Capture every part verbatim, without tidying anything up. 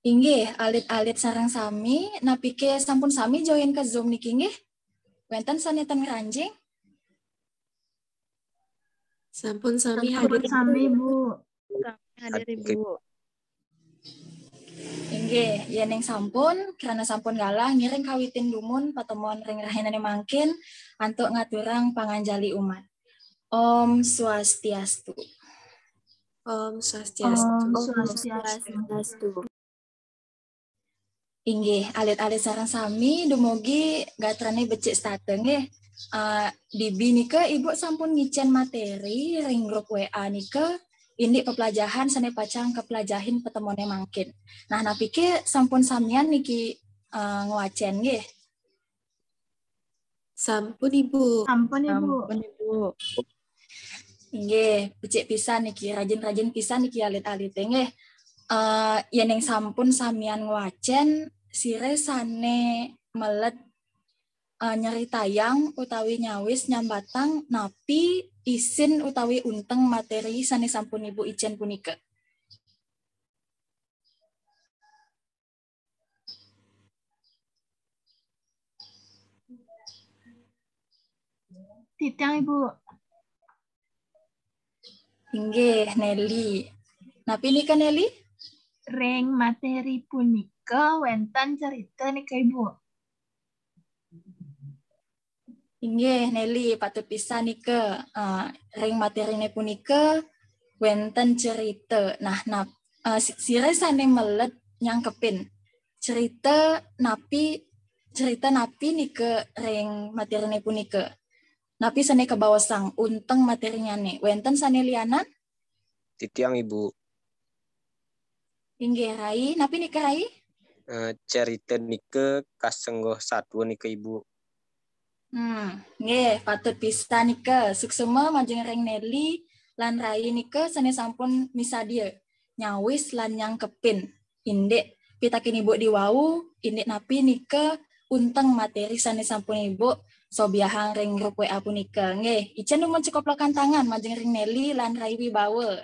Inggih, alit-alit sareng sami, napi ké sampun sami join ke Zoom niki nggih? Wénten sané ten ngranjing? Sampun sami hadir. Sami, Bu. Sami hadir, Ibu. Inggih, yéning sampun, krana sampun galah ngiring kawitin dumun patemon ring rahinané mangkin antuk ngaturang panganjali umat. Om Swastiastu. Om Swastiastu. Om Swastiastu. Inggih, alit-alit sareng sami dumugi gatrané becik setata nggih. Uh, Dibi nika Ibu sampun ngicén materi ring grup W A nika indik peplajahan sané pacang kaplajahin patemoné mangkin. Nah, napiké sampun samian niki uh, ngwacén nggih? Sampun, Ibu. Sampun, Ibu. Sampun, Ibu. Inggih, becik pisan niki, rajin-rajin pisan niki alit-alité nggih. Uh, yéning sampun samian ngwacén, sira sané melet uh, nyeritayang utawi nyawis nyambatang napi isin utawi unteng materi sané sampun Ibu icén punika. Titiang, Ibu. Inggih, Nelly. Napi nika, Nelly? Ring materi punika wénten cerita nika, Ibu. Inggih, Nelly, patut pisan nika. Uh, ring materiné punika wénten cerita. Nah, nap, uh, sira sané melet nyangkepin cerita napi, cerita napi nika ring materiné punika? Napi sané kabaosang unteng materinyané? Wénten sané lianan? Titiang, Ibu. Inggih, Rai. Napi nika, Rai? Uh, cerita nika kasengguh satua nika, Ibu. Hmm, nggih, patut pisan nika. Suksema majeng ring Nelly lan Rai nika sané sampun misadia nyawis lan nyangkepin indik pitaken Ibu diwau, indik napi nika unteng materi sané sampun Ibu sobiahang ring grup W A punika. Nggih, icén dumun cekoplokan tangan majeng ring Nelly lan Rai Wibawa.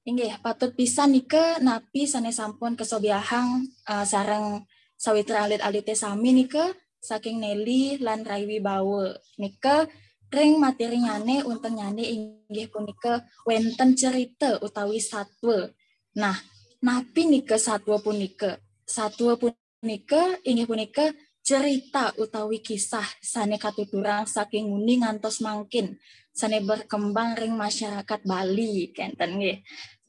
Inggih, patut pisan nika napi sané sampun kasobiahang uh, sareng sawitra alit-alité sami nika saking Nelly lan Rai Wibawa. Nika ring materinyané untengnyané inggih punika wénten cerita utawi satua. Nah, napi nika satua punika? Satua punika inggih punika cerita utawi kisah sané katuturang saking nguni ngantos mangkin sané berkembang ring masyarakat Bali kénten nggih.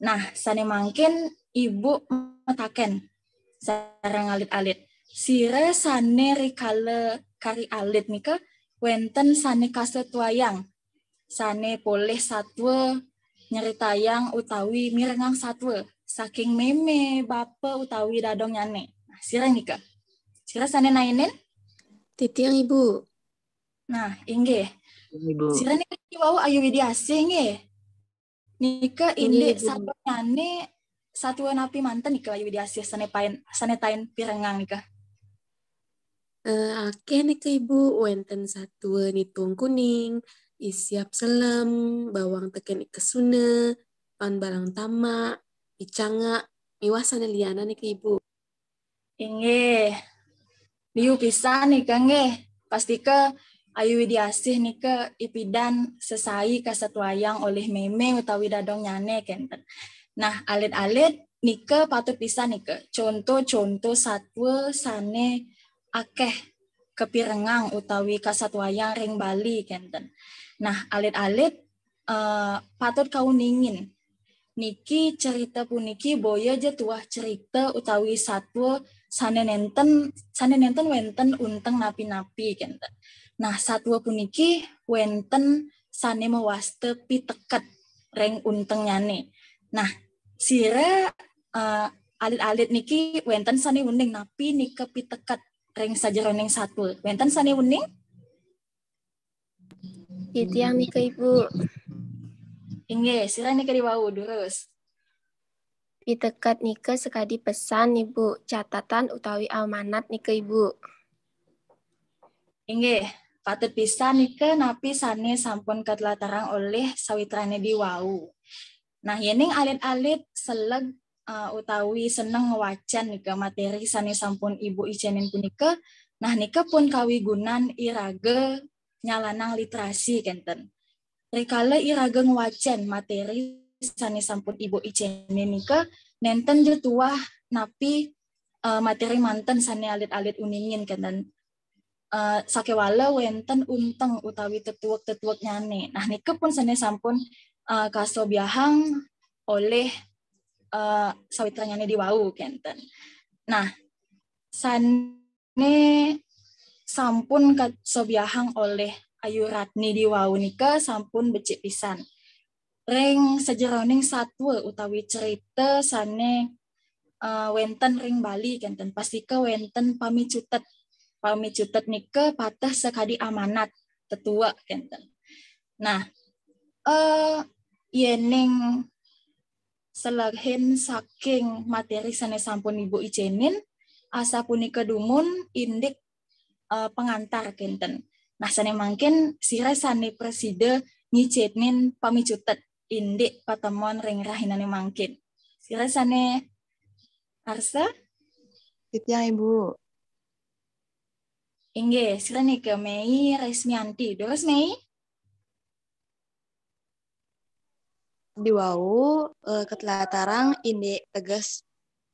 Nah, sané mangkin Ibu mataken sareng alit-alit. Sira sané rikala kari alit nika wénten sané kasatuayang, sané polih satua nyeritayang utawi mirengang satua saking mémé, bapa utawi dadongnyané. Nah, sira nika. Sira sané nainin? Titiang, Ibu. Nah, inggih. Ibu. Sira nika wau Ayu Widiasih nggih. Nika indik satuanyané satua napi manten nika Ayu Widiasih sané pain sané tain pirengang nika. Uh, akéh nika Ibu, wénten satua Ni Tuung Kuning, I Siap Selem, Bawang Tekén I Kesuna, Pan Balang Tamak, I Cangak, miwah sané lianan nika Ibu. Inggih. Liu pisan nika nggih. Pastika Ayu Widiasih nika ipidan sesai kasatuayang olih mémé utawi dadongnyané kénten. Nah, alit-alit nika patut pisan nika conto-conto satua sané akéh kapirengang utawi kasatuayang ring Bali kénten. Nah, alit-alit uh, patut kauningin niki cerita puniki boya ja tuah cerita utawi satua sané nénten sané nénten wénten unteng napi-napi kénten. Nah, satua puniki wénten sané mawasta piteket ring untengnyané. Nah, sira uh, alit-alit niki wénten sané uning napi nika piteket ring sajeroning satua. Wénten sané uning? Titiang nika Ibu. Inggih, sira nika diwau durus. Piteket nika sakadi pesan Ibu, catatan utawi amanat nika Ibu. Inggih, patut pisan nika napi sané sampun katlatarang olih sawitrané diwau. Nah, yéning alit-alit seleg uh, utawi seneng ngwacén nika materi sané sampun Ibu icénin punika, nah nika pun kawigunan iraga nyalanang literasi kénten. Rikala iraga ngwacén materi sané sampun Ibu icénin nika, nénten ja tuah napi uh, materi manten sané alit-alit uningin kénten. Uh, sakéwala wénten unteng utawi tetuek-tetueknyané. Nah, nika pun sané sampun uh, kasobiahang olih uh, sawitranyané diwau kénten. Nah, sané sampun kasobiahang olih Ayu Ratni diwau nika sampun becik pisan. Ring sajeroning satua utawi cerita sané uh, wénten ring Bali kénten, pastika wénten pamicutet. Pamicutet nika pateh sakadi amanat tetuek kénten. Nah, uh, yéning selehin saking materi sané sampun Ibu icénin, asapunika dumun indik uh, pengantar kénten. Nah, sané mangkin sira sané prasida ngicénin pamicutet indik patemon ring rahinané mangkin. Sira sané arsa? Titiang, Ibu. Inggih, sira nika Mei Resmianti. Durus, Mei? Diwau uh, katlatarang indik teges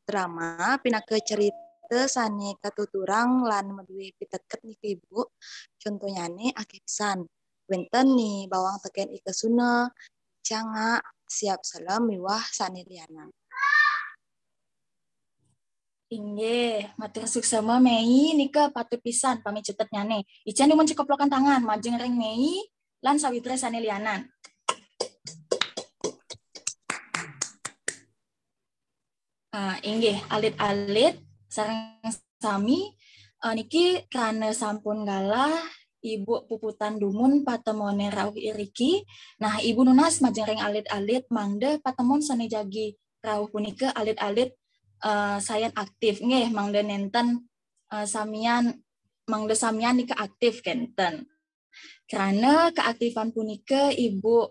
drama pinaka cerita sané katuturang lan madué piteket nika, Ibu. Contonyané akéh pisan. Wénten Ni Bawang tekén I Kesuna, Cangak, Siap Selem miwah sané lianan. Inggih, matur suksema Mei, nika patut pisan pamicutetnyané. Icén dumun cekoplokan tangan majeng ring Mei lan sawitra sané lianan. Uh, inggih, alit-alit sareng sami, uh, niki krana sampun galah Ibu puputang dumun patemoné rauh iriki. Nah, Ibu nunas majeng ring alit-alit mangda patemon sané jagi rauh punika alit-alit uh, sayan aktif nggih, mangda nénten uh, samian mangda samian nika aktif kénten. Krana keaktifan punika Ibu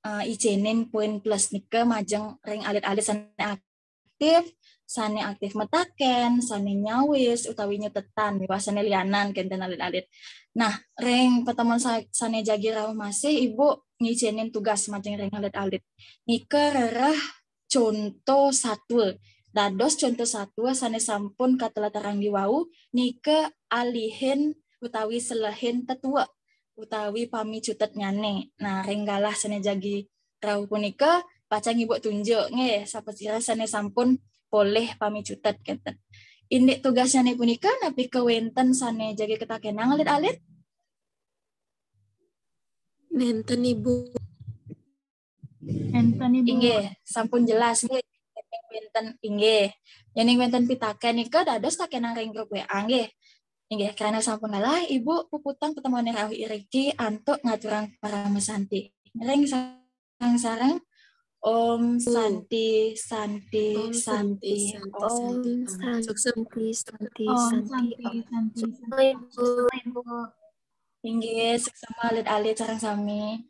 uh, icénin poin plus nika majeng ring alit-alit sané aktif, sané aktif mataken, sané nyawis utawi nyutetan miwah sané lianan kénten alit-alit. Nah, ring patemon sané jagi rauh masih Ibu ngicénin tugas majeng ring alit-alit. Nika rereh conto satua. Dados conto satua sané sampun katlatarang diwau nika alihin utawi selehin tetuek utawi pamicutetnyané. Nah, ring galah sané jagi rauh punika pacang Ibu tunjuk nggih sapasira sané sampun polih pamicutet kénten. Indik tugasnyané punika napi kawénten sané jagi katakenang alit-alit? Nénten, Ibu. Nénten, Ibu. Inggih, sampun jelas nggih. Yéning wénten inggih. Yéning wénten pitaken nika dados takenang ring grup W A nggih. Inggih, krana sampun galah Ibu puputang patemoné rauh iriki antuk ngaturang paramasanti. Ring sareng-sareng Om Santi, Santi, Santi. Om Santi, Santi. Santi, Santi, Om Santi. Santi, Santi, Santi. Ibu. Inggih, suksema alit-alit sareng sami.